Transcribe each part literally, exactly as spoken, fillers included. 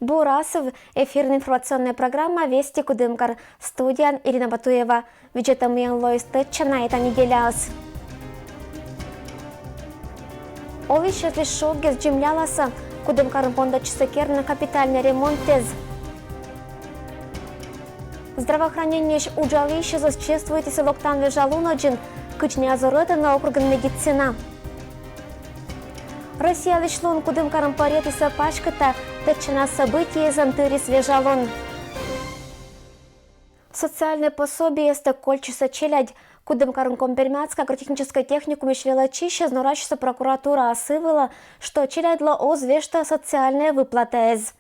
Бур асыв, эфирын информационная программа «Вести Кудымкар». Студияын Ирина Батуева. Видзӧдӧй миян лоис тӧдчана эта неделяыс. Олысьяслысь шоггес дземляласӧ, Кудымкарын пондӧдчисӧ керны капитальнӧй ремонтсӧ. Здравоохранениеысь уджалысьяс чествуйтісӧ локтан вежалунӧдзын, кыдз найӧс зорӧдӧны округын медицина. Россиялысь лун Кудымкарын пӧръятісӧ паськыда, тӧдчана событиесӧн тырис вежалун. Социальнӧй пособиестӧ кольччисӧ челядь. Кудымкарын Коми-Пермяцкӧй агротехническӧй техникумысь велӧдчысьяс норасисӧ прокуратураӧ сы вылӧ, что челядьлы оз вештӧ социальнӧй выплатаэз.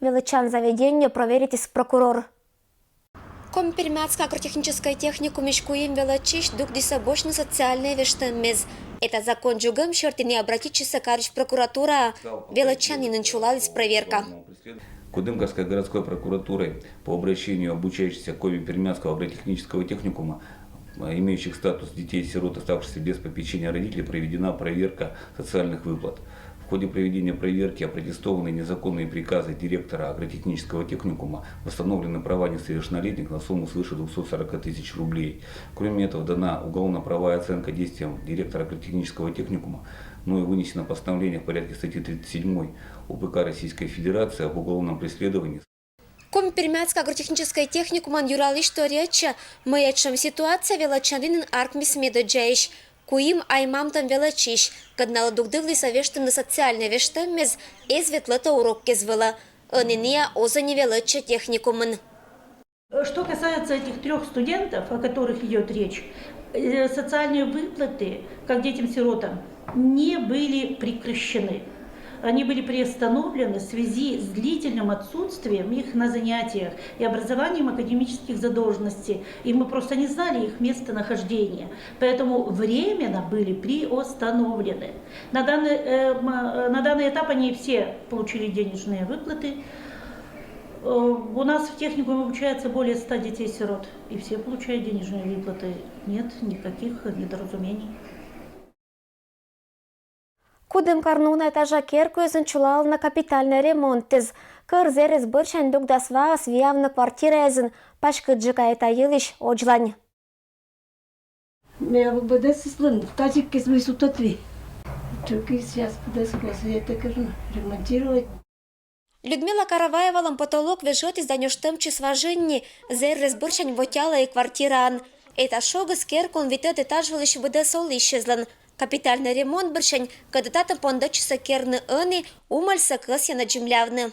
Велӧдчан заведение проверитіс прокурор. Коми-Пермяцкӧй агротехническӧй техникумысь куим велӧдчысь дугдісӧ босьтны социальнӧй вештӧммес. Эта закон дзугӧм серти найӧ обратитчисӧ карысь прокуратураӧ, велӧдчанінын чулаліс проверка. Кудымкарской городской прокуратурой по обращению обучающихся Коми-Пермяцкого агротехнического техникума, э, имеющих статус детей-сирот, оставшихся без попечения родителей, проведена проверка социальных выплат. В ходе проведения проверки опротестованы незаконные приказы директора агротехнического техникума, восстановлены права несовершеннолетних на сумму свыше двухсот сорока тысяч рублей. Кроме этого, дана уголовно-правовая оценка действиям директора агротехнического техникума, но и вынесено постановление в порядке статьи тридцать седьмой УПК Российской Федерации об уголовном преследовании. Коми-Пермяцкӧй агротехническӧй техникумын юралысь торъя, мый этшӧм ситуация велӧдчанінын аркмис медодзаысь. Куим ай-мамтӧм велӧдчысь, кӧд налы дугдывлісӧ вештыны социальнӧй вештӧммес, эз ветлӧтӧ уроккез вылӧ. Ӧні найӧ оз ӧні велӧдчӧ техникумын. Что касается этих трёх студентов, о которых идёт речь, э, социальные выплаты, как детям-сиротам, не были прекращены. Они были приостановлены в связи с длительным отсутствием их на занятиях и образованием академических задолженностей. И мы просто не знали их местонахождения. Поэтому временно были приостановлены. На данный, э, м, э, на данный этап они все получили денежные выплаты. Э, у нас в техникуме обучается более ста детей-сирот, и все получают денежные выплаты. Нет никаких недоразумений. Кудымкарын уна этажа керкуэзын чулалӧны капитальнӧй ремонтыс. Кӧр зэрис бӧрсянь дугдас ваыс виавны квартираэзын, паськыдджыка эта йылысь одзлань. Ме быдӧсыслӧн тадзиккӧ висьталі ӧтвӧй. Тшӧкыд, сейчас быдӧс кӧсъя этакӧд ремонтировать. Людмила Караваевалӧн потолок вежӧтіс да нёштӧмтчис важӧн ни, зэрис бӧрсянь вотялӧ и квартираын. Эта шогыс керкуын витӧд этаж вылысь быдӧс олысьяслӧн. Капитальнӧй ремонт бӧрсянь, кӧд татӧн пондӧдчисӧ керны ӧні, умӧльсӧ кӧсйӧны дземлявны.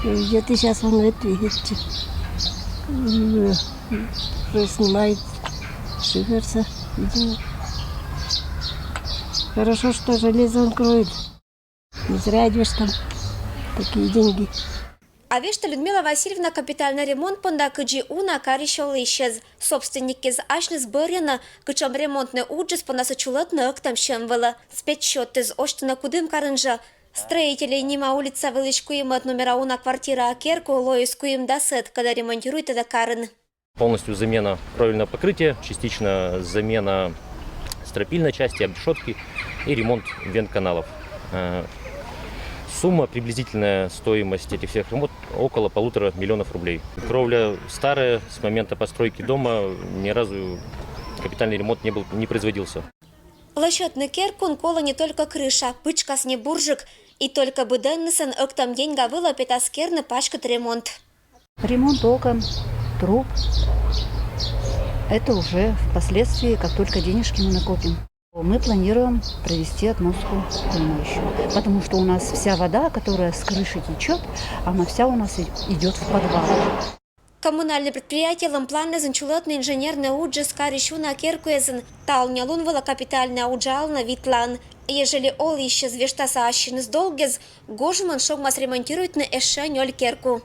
Где-то сейчас он это видите. Уже снимает шиферса, видимо. Хорошо, что железо он кроет. Не зря идёшь там. Такие деньги. А вештӧ Людмила Васильевна капитальнӧй ремонт понда, кыдзи уна карысь олысьяс. Собственникъяс асьныс бӧрйӧны, кутшӧм ремонтнӧй уджыс понда сэтчӧ чулӧтны ӧктӧм сьӧм вылӧ. Спецсчётыс осьтӧны Кудымкарын жӧ. Строителей нима улица вылысь куимӧд номера уна квартира керку лоис куимдасӧд, кодӧс ремонтируйтӧны карын. Полностью замена кровельного покрытия, частично замена стропильной части, обрешётки и ремонт вентканалов. Э, сумма, приблизительная стоимость этих всех работ около полутора миллионов рублей. Кровля старая, с момента постройки дома ни разу капитальный ремонт не был, не производился. Лӧсьӧдны керкуын колӧ не только крыша, пытшкас ни бурджык. И только быдӧннысын ӧктӧм деньга вылӧ петас керны паськыд ремонт. Ремонт окон, труб. Это уже впоследствии, как только денежки мы накопим. Мы планируем провести отмостку дома ещё, потому что у нас вся вода, которая с крыши течёт, она вся у нас и-, идёт в подвал. Коммунальнӧй предприятиелӧн планнысьын чулӧтны инженернӧй уджыс карысь уна керкуэзын. Талунъя лун вылӧ капитальнӧя уджалана ветлӧны. Ежели олысьяс вештасӧ ассьыныс долгӧс, гожӧмын шогмас ремонтируйтны эшшӧ нёль керку.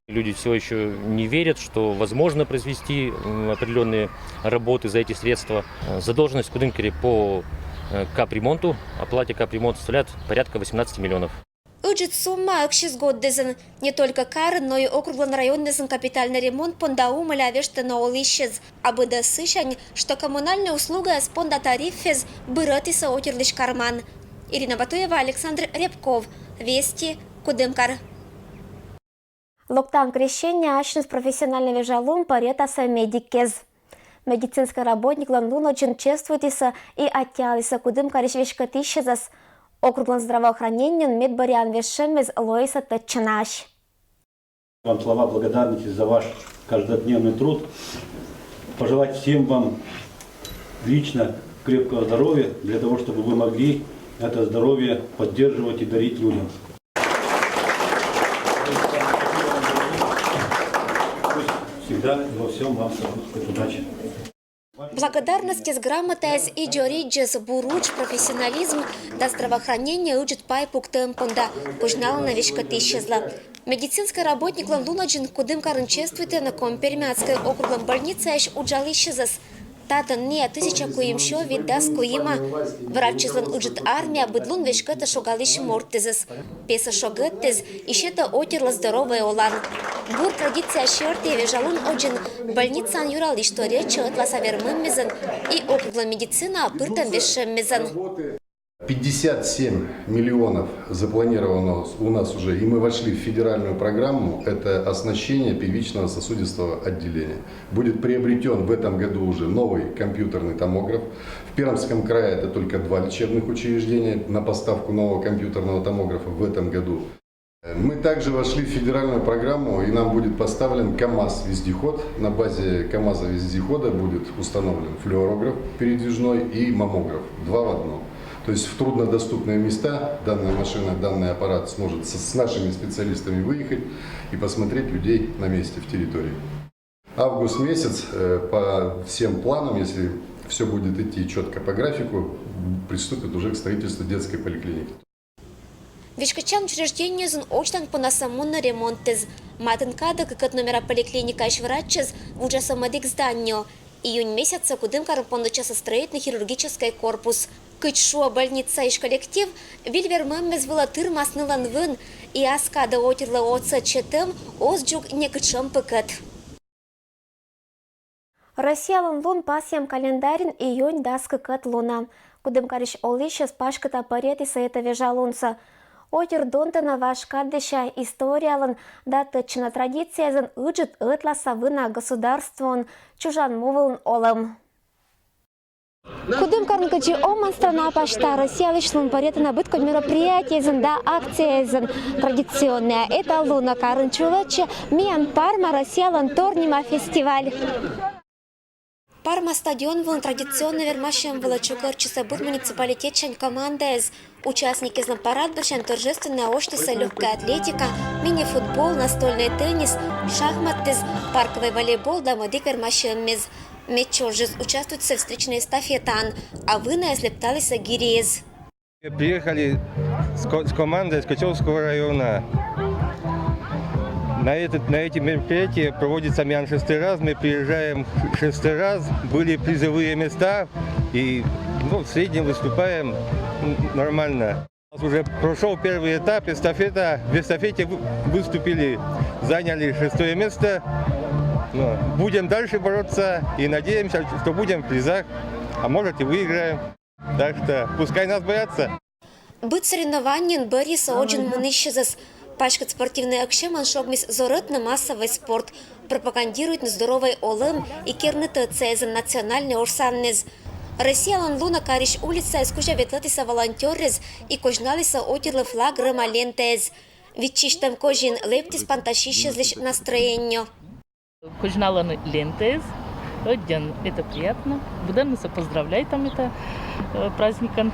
Люди всё ещё не верят, что возможно произвести, м, определённые работы за эти средства. Э, задолженность в Кудымкаре по, э, капремонту, оплате капремонта составляет порядка восемнадцати миллионов. Ыджыд сумма ӧксис годдэзын. Не только карын, но и округлӧн районнысьын капитальнӧй ремонт понда умӧля вештӧны олысьяс. А быдӧс сысянь, что коммунальнӧй услугаыс понда тарифыс бырӧдісӧ отирлысь карман. Ирина Батуева, Александр Рябков. Вести, Кудымкар. Локтан Крещение асьныс профессиональнӧй вежалун пӧръетасӧ медиккез. Медицинскӧй работниклӧн лунӧдзын чествуйтісӧ и аттьӧалісӧ Кудымкарысь веськӧтысьӧзӧс. Округлӧн здравоохранениеын медбӧръяӧн вежсьӧммез лоисӧ тӧдчанаӧсь. Вам слова благодарности за ваш каждодневный труд. Пожелать всем вам лично крепкого здоровья, для того, чтобы вы могли это здоровье поддерживать и дарить людям. Пусть всегда и во всем вам сопутствует удача. Благодарностьӧс грамотаяс и дзоридзис бур удж, профессионализм да здравоохранениеӧ ыджыд пай пуктӧм понда козьналана веськӧтысьӧзлы. Медицинскӧй работниклӧн лунӧдзын Кудымкарын чествуйтӧны Коми-Пермяцкӧй округлӧн больницаяысь уджалысьӧзӧс. Татӧн ниа тысяча куимсё витдас куима. Врачьяслӧн ыджыд армия быд лун веськӧтӧ шогалысь мортӧс. Песӧ шогӧдтӧ и сетӧ отирлы здоровӧй олан. Бур традиция серти вежалунӧдзын больницаын юралысь торйӧдчӧ ӧтласа вермӧммезӧн и округлӧн медицинаӧ пыртӧм вежсьӧммезӧн. Пятьдесят семь миллионов запланировано у нас уже, и мы вошли в федеральную программу. Это оснащение первичного сосудистого отделения. Будет приобретен в этом году уже новый компьютерный томограф. В Пермском крае это только два лечебных учреждения на поставку нового компьютерного томографа в этом году. Мы также вошли в федеральную программу, и нам будет поставлен КАМАЗ-вездеход. На базе КАМАЗа-вездехода будет установлен флюорограф передвижной и маммограф. Два в одном. То есть в труднодоступные места данная машина, данный аппарат сможет с, с нашими специалистами выехать и посмотреть людей на месте, в территории. Август месяц, э, по всем планам, если все будет идти четко по графику, приступит уже к строительству детской поликлиники. Веськӧтчан учреждениеын уджтан понасӧ мунӧ ремонтыс. Матын кадӧ кыкӧд номера поликлиникаысь врачӧс вуджасӧ мӧдик зданиеӧ. Июнь месяцӧ Кудымкарын пондӧдчасӧ строитны хирургическӧй корпус. Кыдз шуӧ больницаысь коллектив, выль вермӧммӧс вылӧ тырмас нылӧн вын, и ас кадӧ отирлы отсӧг сетӧм оз дзуг некутшӧм пыкӧд. Россиялӧн лун пасйӧм календарын июнь дас кыкӧд лунӧ. Кудымкарысь олысьӧс паськыда пӧръятісӧ этӧ вежалунсӧ. Отир донтӧны важ кадысь историялӧн да тӧдчана традицияясӧн ыджыд ӧтласа вына государствоын чужан му вылын олӧм. Кудымкарын кыдзи омӧн страна пасьта, Россиялысь лун пӧръятӧны быдкодь мероприятиеясӧн да акцияясӧн. Традиционнӧя эталунӧ карын чулӧдчӧ миян Парма Россиялӧн тор нима фестиваль. Парма стадион вылын традиционнӧй вермасьӧм вылӧ чукӧртчисӧ быд муниципалитетсянь командаяс. Участникъяслӧн парад бӧрсянь торжественнӧя осьтісӧ лёгкая атлетика, мини-футбол, настольнӧй теннис, шахматыс, паркӧвӧй волейбол да мӧдик вермасьӧмыс. Медся уджыс участвуйтісӧ встречнӧй эстафетаын, а вынаяс лэпталісӧ гиряыс. Мы приехали с, ко- с командой с Кочевского района. На, этот, на эти мероприятия проводится миян шестой раз. Мы приезжаем шестой раз, были призовые места и, ну, в среднем выступаем, м, нормально. У нас уже прошёл первый этап, эстафета. В эстафете вы- выступили, заняли шестое место. Ну, будем дальше бороться и надеемся, что будем в призах, а может и выиграем. Так что пускай нас боятся. Быд соревнованиеын бӧрйисӧ одзын мунысьӧзыс. Паськыд спортивнӧй эксьӧмӧн шогмис зорӧтны массовӧй спорт, пропагандируйтны здоровӧй олӧм и керны тӧдсаясӧн национальнӧй орсаныс. Россиялӧн лунӧ карысь улицаяс кузя ветлӧдісӧ волонтёръяс и козьналісӧ отирлы флаг рӧма лентаяс. Виччысьтӧм козин лэптіс пантасьысьяслысь настроение. Козьналӧны лентаяс, ӧддьӧн это приятно. Быдӧннысӧ поздравляйтам это, э, праздникӧн.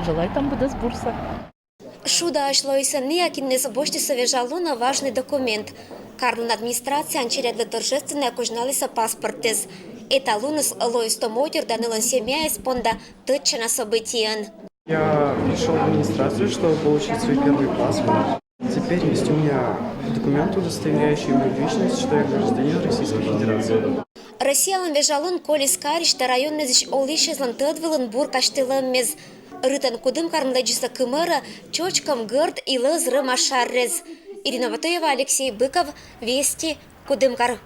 Желайтам быдӧс бурсӧ. Шудаӧсь лоисӧ ниа, кинныс босьтісӧ вежалунӧ важнӧй документ. Карлун администрацияын челядьлы торжественнӧя козьналісӧ паспортыс. Эталуныс лоис том отир да нылӧн семьяыс понда тӧдчана событиеӧн. Я пришёл в администрацию, чтобы получить свой первый паспорт. Теперь есть у меня документ, удостоверяющий мою личность, что я гражданин Российской Федерации. Россиялӧн вежалун колис карысь да районъясысь олысьяслӧн тӧд вылын бур казьтылӧммес. Рытӧн Кудымкарын лэдзисӧ кымӧрӧ чочкӧм, гӧрд и лӧз рӧма шаррӧс. Ирина Батуева, Алексей Быков, Вести, Кудымкар.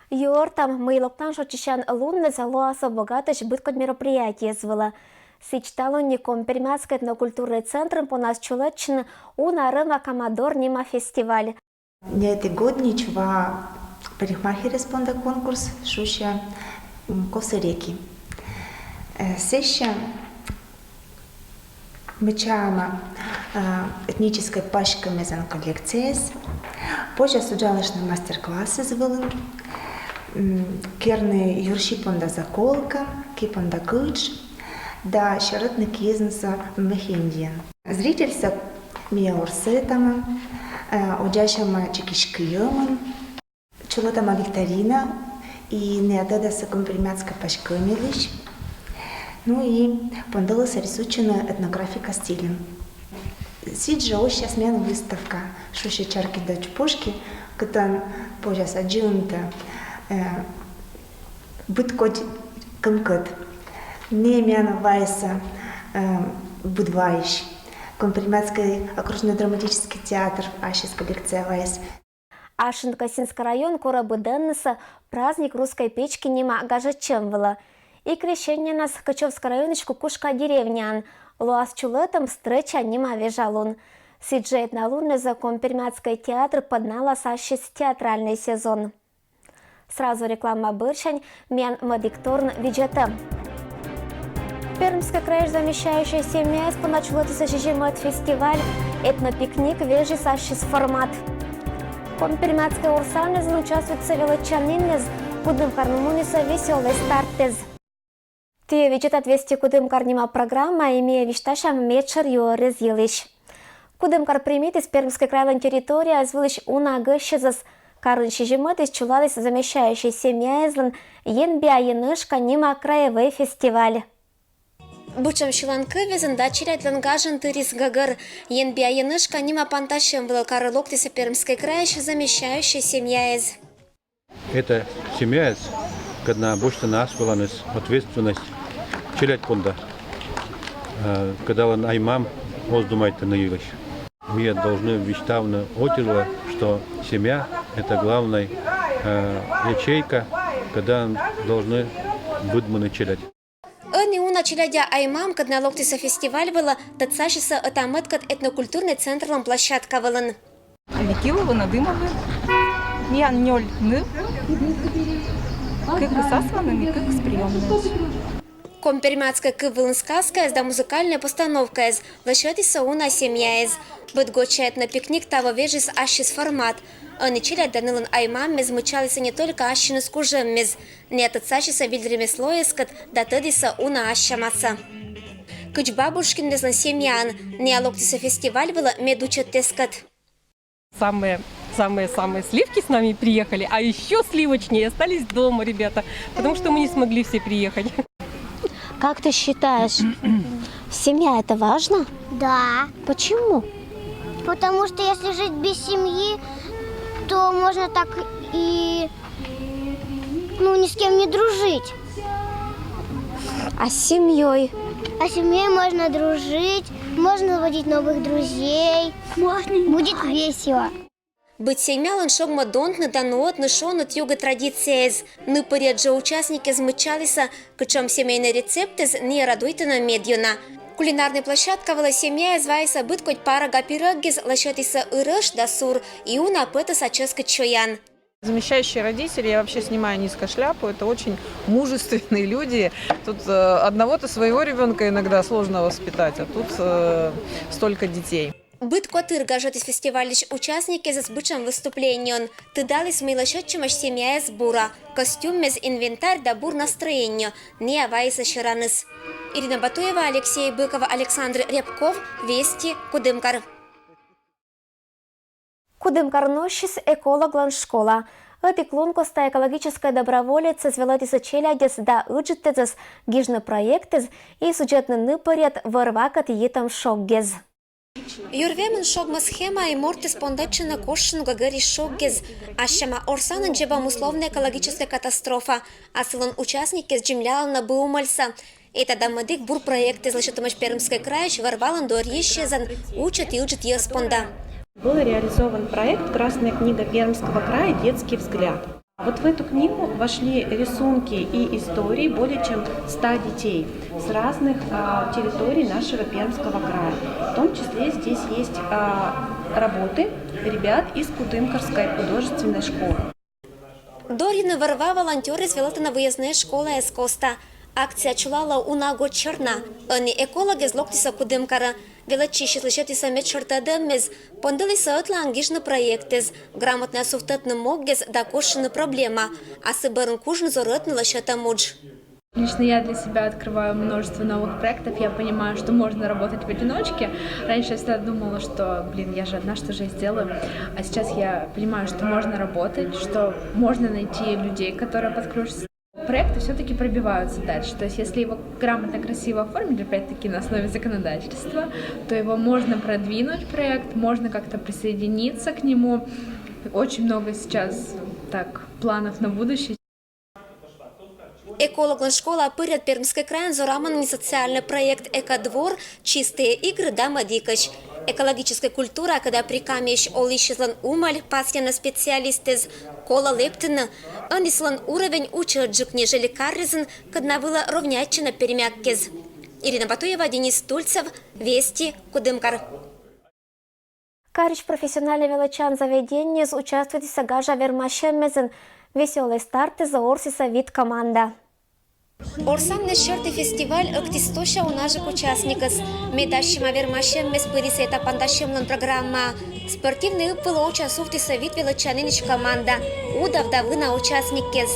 Ёртам, мый локтан шойччысян луннас лоасӧ богатӧсь быдкодь мероприятиеяс вылӧ. Сідз талунньы Коми-Пермяцкӧй этнокультурнӧй центрын понас чулӧдчӧны «Уна рӧма камадор» нима фестиваль. Ньӧти годнича ва парикмахерӧс понда конкурс, шусьӧ, м, «Косы реки». Э, сэсся мыччӧма, э, этническӧй паськӧмъясӧн коллекцияяс. Позяс уджалыштны мастер-классыс вылын, м, керны юрси понда заколка, ки понда кытш, да сьӧрӧдны киӧзсӧ мехендиӧн. Зрительсӧ ми орсӧдӧма, э, удитчӧма чикысь кыйӧмӧн, чулӧдӧма викторина, и найӧ тӧдасӧ коми-пермяцкӧй паськӧм йылысь. Ну и пондалісны рисуйтчыны этнографика стильын. Сідз жӧ оз час миян выставка, шусьӧ «Чарки да чпожки», кытӧн позяс аддзывны, э, быд кодь кӧмкӧд. Найӧ миян вайисны, э, быд вайысь. Коми-Пермяцкӧй окружнӧй драматическӧй театр ассьыс коллекция вайис. Ашын-Кӧсинскӧй район корӧ быдӧннысӧ «Праздник русской печки» нима гажӧдчӧм вылӧ. И Крещениянас Кӧчӧвскӧй районысь Кукушка деревняын лоас чулӧтӧм «Стрӧча» нима вежалун. Сідз жӧ этналунӧс Коми-Пермяцкӧй театр пӧдналас ассьыс театральнӧй сезон. Сразу реклама бӧрсянь миян мӧдик торъя видзӧдӧм. Пермскӧй крайысь «Замещающая семьяяс» понда чулӧдісны сизимӧд фестиваль. Этнопикник вежис ассьыс формат. Коми-Пермяцкӧй орсанінын участвуйтісны велӧдчанінныс, Кудымкарын мунісны «Весёлӧй старт»-ыс. Тіян видзӧдан «Вести Кудымкар» нима программа, и ми висьтасям медшӧр юӧръяс йылысь. Кудымкар примитіс Пермскӧй крайлӧн территорияыс вылысь уна гӧсьтъясӧс. Карын сизимӧдыс чулаліс «Замещающӧй семьяяслӧн» «Енбиа енэжка» нима краевӧй фестиваль. Быдсяма сьыланкывъясӧн да челядьлӧн гажӧн тырис гӧгӧр. «Енбиа енэжка» нима пантасьӧм вылӧ карӧ локтісны Пермскӧй крайысь «Замещающӧй семьяяс». Это семьяыс, кӧні босьтӧны ас выланыс ответственность челядь понда. Э, кӧдалӧн ай-мам оз думайтӧй ны йылысь. Мы должны висьтавны отсалӧ, что семья — это главная, э, ячейка, кӧдӧ должны быдмыны челядь. Ӧні уна челядя ай-мам, кӧні локтісны фестиваль вылӧ, тӧдсасисны ӧта-мӧдкӧд этнокультурнӧй центрлӧн площадка вылын. Викиловы, Надымовы. Миян нёль ныв. Кыкыс асланыс и кыкыс приёмнӧйыс. Коми-пермяцкӧй кыв вылын сказкаяс да музыкальнӧй постановкаяс лӧсьӧдісны уна семьяяс. Быд гоча этнопикник таво вежис ассьыс формат. Ӧні челядь да нылӧн ай-мамъяс мыччалісны не только ассьыныс кужӧммис, но и тӧдсасисны выль ремеслояскӧд да тӧдісны уна асьсӧмасӧ. Кыдз Бабушкинъяслӧн семьяын, найӧ локтісны фестиваль вылӧ медучӧдыскӧд. Самые, самые, самые сливки с нами приехали, а ещё сливочнее остались дома, ребята, потому что мы не смогли все приехать. Как ты считаешь, семья — это важно? Да. Почему? Потому что если жить без семьи, то можно так и, ну, ни с кем не дружить. А с семьей? А с семьей можно дружить, можно заводить новых друзей. Можно. Будет весело. Быд семьялӧн шогмӧ донтны да нуӧдны шоныд югыд традицияяс. Ныпырйӧджа участникъяс мыччалісны, кутшӧм семейнӧй рецептыс найӧ радуйтӧны медъёна. Кулинарнӧй площадка вылӧ семьяыс вайис быд кодь парӧга пирӧгъяс, лӧсьӧдісны ырӧш да сур, и уна пӧтӧса чӧскыд сёян. Замещающие родители, я вообще снимаю низко шляпу, это очень мужественные люди. Тут, э, одного-то своего ребёнка иногда сложно воспитать, а тут, э, столько детей. Быд котыр гажӧдіс фестивальысь участникъясӧс быдсяма выступлениеӧн. Тыдаліс, мый лӧсьӧдчӧмаӧсь семьяыс бура. Костюмъяс, инвентарь да бур настроение — найӧ вайисны сьӧраныс. Ирина Батуева, Алексей Быков, Александр Рябков, «Вести», Кудымкар. Кудымкарын уси экологлӧн школа. Ӧтик лун коста экологическӧй доброволецъяс велӧдісны челядьӧс да ыджыдъясӧс гижны проектъяс и судзӧдны ныпырйӧд вӧр-вакӧд йитӧм шогъяс. Юр вемын шогмӧ схема, и мортыс пондӧдчӧны кошкыны гӧгӧрйысь шогъяс. Ассьым орсанін дзебӧм условнӧй экологическӧй катастрофа, а сылӧн участникъяс дземлялӧны быумӧльсӧ. Этадз мӧдік бур проектыс лӧсьӧдӧмаӧсь Пермскӧй крайысь вӧр-валӧн дорйысьясӧн, учыт и ыджыд йӧз понда. Был реализован проект «Красная книга Пермского края. Детский взгляд». Вот в эту книгу вошли рисунки и истории более чем ста детей с разных а, территорий нашего Пермского края. В том числе здесь есть а, работы ребят из Кудымкарской художественной школы. Дорйыны вӧр-ва волонтёръёс велӧдтӧны выезднӧй школаэз коста. Акция чулалӧ уна гӧгӧрсьӧмӧн. Ӧні экологъёс локтісӧ Кудымкарӧ. Велӧдчысьлы сетісӧ медшӧр тӧдӧммес, пондылісӧ ӧтлаын гижны проектэз, грамотнӧя сувтӧдны моггез да кошкыны проблема, а сы бӧрын кужны зорӧтны лӧсьӧдӧм удж. Лично я для себя открываю множество новых проектов. Я понимаю, что можно работать в одиночке. Раньше я всегда думала, что, блин, я же одна, что же я сделаю? А сейчас я понимаю, что можно работать, что можно найти людей, которые подключатся. Проекты все-таки пробиваются дальше. То есть, если его грамотно, красиво оформить, опять-таки на основе законодательства, то его можно продвинуть, проект, можно как-то присоединиться к нему. Очень много сейчас так планов на будущее. Экологлӧн школа пырӧд Пермскӧй крайын зорамын ни социальнӧй проект «Экодвор», «Чистые игры» да мӧд кысь. Экологическӧй культура, кӧда Прикамьяысь олысьлӧн умаль пасйӧны специалистэз, колӧ лэптыны. Ӧні сылӧн уровень уджджык, нежели каръязын, кӧд на вылӧ ровняйтчӧны пермяккез. Ирина Батуева, Денис Тульцев, «Вести», Кудымкар. Карысь профессиональнӧй велӧдчан заведениеыс участвуйтісӧ гажа вермасьӧммезын. «Весёлӧй стартыс» орсісӧ вит команда. Орсанныс серти фестиваль ӧктіс тӧдса унажык участникӧс. Мед ассьыма вермасьӧммес пырис этапантасьӧмлӧн программаа. Спортивнӧй ып вылӧ отсасьӧ вит велӧдчанінӧсь команда, удав да вына участниккез.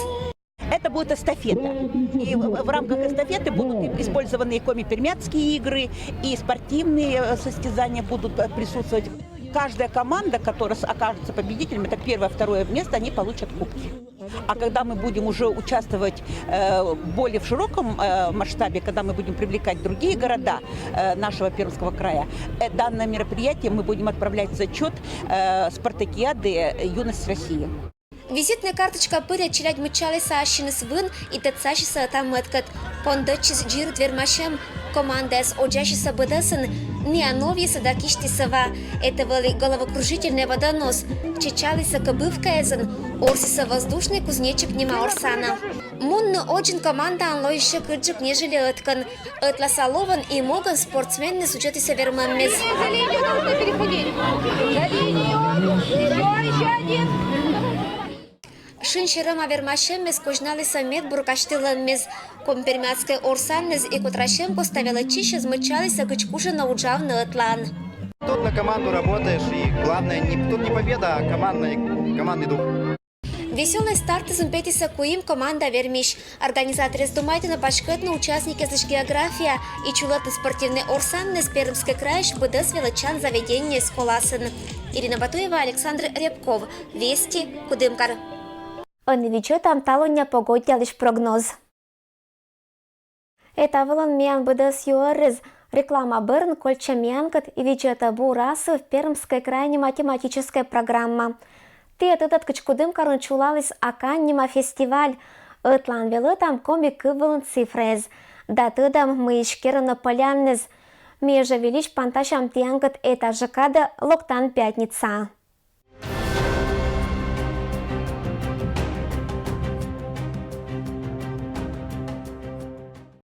Это будет эстафета. И в рамках эстафеты будут использованы и коми-пермяцкие игры, и спортивные э, состязания будут э, присутствовать. Каждая команда, которая окажется победителем, это первое, второе место, они получат кубки. А когда мы будем уже участвовать э, более в широком э, масштабе, когда мы будем привлекать другие города э, нашего Пермского края, э, данное мероприятие мы будем отправлять в зачет э, спартакиады «Юность России». Визитнӧй карточка пырӧ челядь мыччалісӧ ассьыныс вын и тӧдсасисӧ ӧта-мӧдкӧд. Пондӧдчис дзирыд вермасьӧм. Командаыс одзасисӧ быдӧсӧн, ниа новйисӧ да кисьтісӧ ва. Это вӧлі головокружительнӧй водонос. Чечалісӧ кӧ бывкаэзӧн, орсісӧ воздушнӧй кузнечик нима орсанӧ. Мунны одзын командаын лоис сьӧкыдджык, нежели ӧткӧн. Ӧтлаыс лоӧн и могӧн спортсменныс судзӧдісӧ вермӧммес. Шынь серӧма вермасьӧммес козьналісӧ медбур казьтылӧммес. Коми-пермяцкӧй орсанныс и котырасьӧм коста велӧдчысьӧс мыччалісӧ, кыдз кужӧ на уджавны ӧтлаын. Тут на команду работаешь, и главное, не, тут не победа, а командный, командный дух. «Весёлӧй стартысын» петісӧ куим команда вермись. Организаторъяс думайтӧны паськӧдны участникъяслысь география и чулӧдны спортивнӧй орсанныс Пермскӧй крайысь быдӧс велӧдчан заведениеяс коласын. Ирина Батуева, Александр Рябков, «Вести», Кудымкар. Ӧні видзӧдам талунъя погодьялысь прогноз. Эта вылын миян быдӧс юӧрыс. Реклама бӧрын кольччӧй миянкӧд и видзӧдӧй бур асыв «Пермскӧй край» нима тематическӧй программа. Тіӧ тӧдӧ, кыдз Кудымкарын чулаліс «Акань» нима фестиваль. Ӧтлаын велӧдам коми кыв вылын цифраэз да тӧдам, мыйысь керӧны пӧлянныс. Ми жӧ вильысь пантасям тіянкӧд эта жӧ кадӧ локтан пятницаӧ.